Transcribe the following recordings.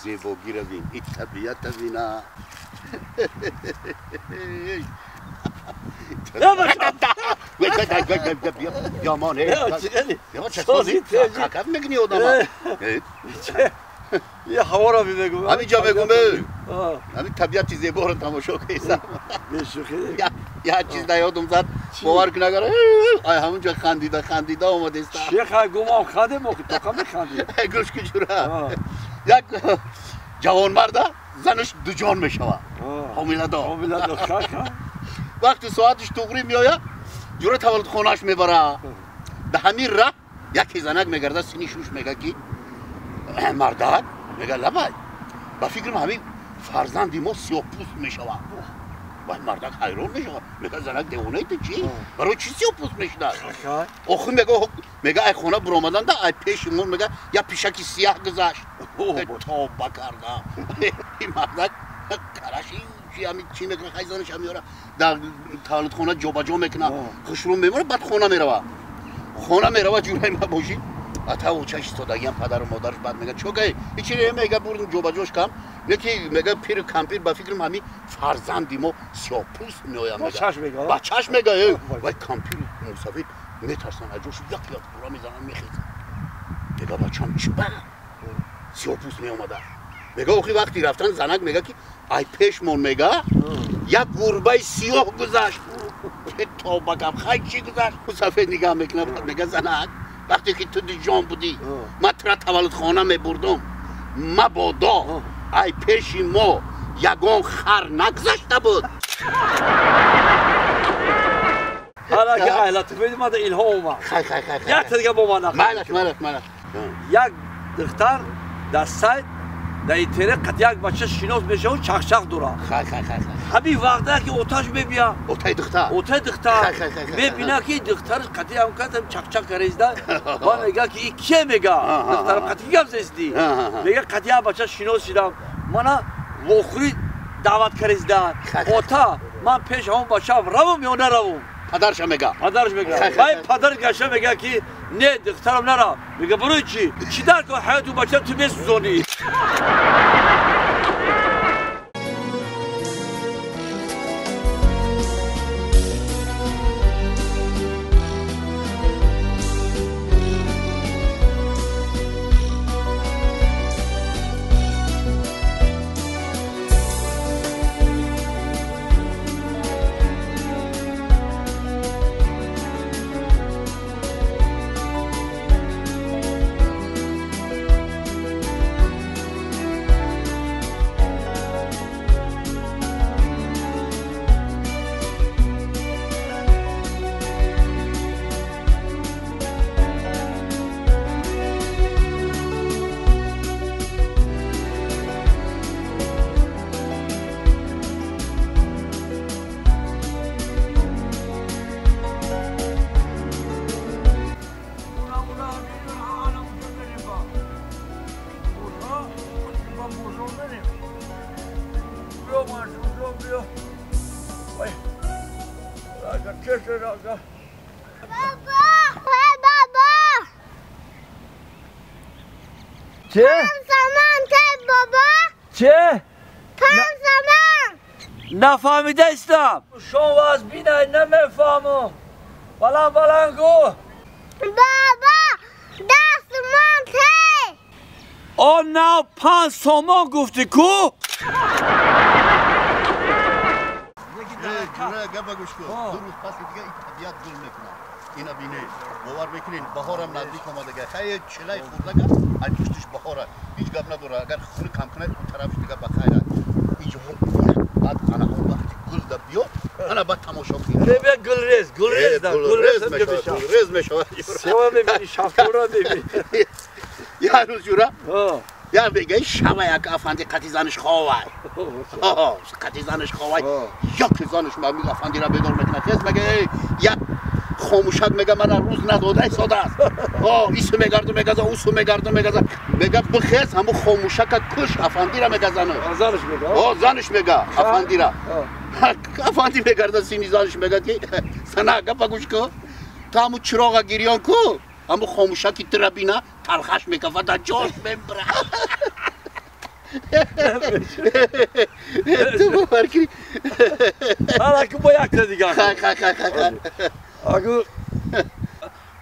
зебогиро бин, и табиата бина. یه هوا را بگو. همینجا بگم. همین طبیعت زیبا رو تماشا کنم. یه چیز نیادم زد. باور کن اگر آی همونجا خندیده خندیده اومده است. چه خیلی گم خنده ما که تو کم خندی. گوش کن جورا. یک جوان مرد زنش دو جان میشوه. حامله دار. حامله دار. وقتی ساعتش تغری میآید جوره تولد خونه‌اش میبره. به همین راه یکی زنک میگرده سینی شوش میگه که مردک میگه لبای با فکرم همین فرزندی ما سیاه پوست میشوه. وای مردک حیران میشوه، میگه زنک دیوانه تو چی؟ برای چی سیاه پوست میشده؟ آخه میگه ای خونه برآمدن ده ای پیش ما میگه یا پیشکی سیاه گذشت. توبه کردم. این مردک کراشی همین چی میکنه خیلی زنش هم میاره در تولد خونه جابجا میکنه خوشرو میمونه بعد خونه میروه خونه میروه جورای ما باشی ata و چش استادگی هم پدر و مادرش بعد میگه چوکه هیچی میگه بردم جابجاش کم یکی میگه پیر کمپیر با فکرم همین فرزندی ما سیاه پوست میآید میگه بچه‌ش میگه وای کمپیر مسافر میترسن از جوش یک یک پورا میزنن میخیزن میگه بچه‌م چی با سیاه پوست میومده میگه آخی وقتی رفتن زنک میگه که ای پیشمون میگه یک گربه سیاه گذشت توبه کم خیلی چی گذشت سفید نگاه میکنه میگه زنک وقتی که تو جان بودی من تو را تولد خانه میبردم مبادا ای پیش ما یگان خر نگذشته بود. حالا که اهلت بید ما الهام اومد. خی خی خی یک تا دیگه با من نخواهد. مالک مالک مالک. یک دختر در سایت در اینترنت قد یک بچه شناس میشه و چخچخ دوره. خی خی خی همین وقته که اوتاش میبیا. اوتای دختر. اوتای دختر. میبینه که دخترش قطعی هم کردم چخچخ کریزده. با میگه که این کیه میگه؟ دخترم قطعی گپ زدی. میگه قطعی بچه شناس شدم. من وخوری دعوت کریزده. اوتا من پیش همون بچه روم یا نروم؟ پدرش میگه. پدرش میگه. وای پدر گشه میگه که نه دخترم نرم. میگه برای چی؟ چی در که حیات و بچه تو میسوزونی؟ چه؟ پنج تی بابا. چه؟ 5 سامان. نفهمیده استم. شما از بینه نمیفهمم. بلند بلند گو. بابا 10 سامان تی. آ نه 5 سامان گفتی کو؟ نه گپ گوش کن. دو روز پس دیگه این طبیعت گل میکنه. اینا بینه باور میکنین بهارم نزدیک آمده گه خیلی چلای خورده گه ای پشتش بهاره هیچ گپ نداره اگر خونه کم کنه اون طرفش دیگه بخیره اینجا بعد انا اون وقتی گل ده بیا انا بعد تماشا کنی بیا گلریز گلریز ده گلریز میشه گلریز میشه سوا میبینی شفتورا میبینی یا روز جورا یا میگه شب یک افندی قطی زنش خواه قطی زنش خواه یک زنش میگه افندی را بیدار میکنه خیز میگه یک خاموشک میگه من روز نداده ساده است. ایسو میگرده میگه اوسو میگرده میگه میگه بخیز همون خاموشک کش افندی را میگه زنش. زنش میگه. زنش میگه افندی را. افندی میگرده سینی زنش میگه که سنا گپ گوش کو تا همون چراغ گریان کو همون خاموشکی ترا بینا تلخش میکفه تا جاش میبره. Ту бовар кунӣ. Ҳалаку бо якта дигар. Хай, хай, хай, хай. Аку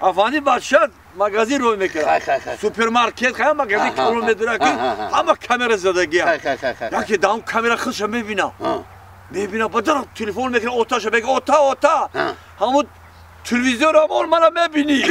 афанди бача магазин рой мекунад. Супермаркет, хай, магазин калон медора, ки ҳама камера задагия. Яке даун камера худша мебина. Мебина, бадар телефон мекунад, оташа мега: «Ота, ота, ҳамун телевизорам он мана мебинӣ».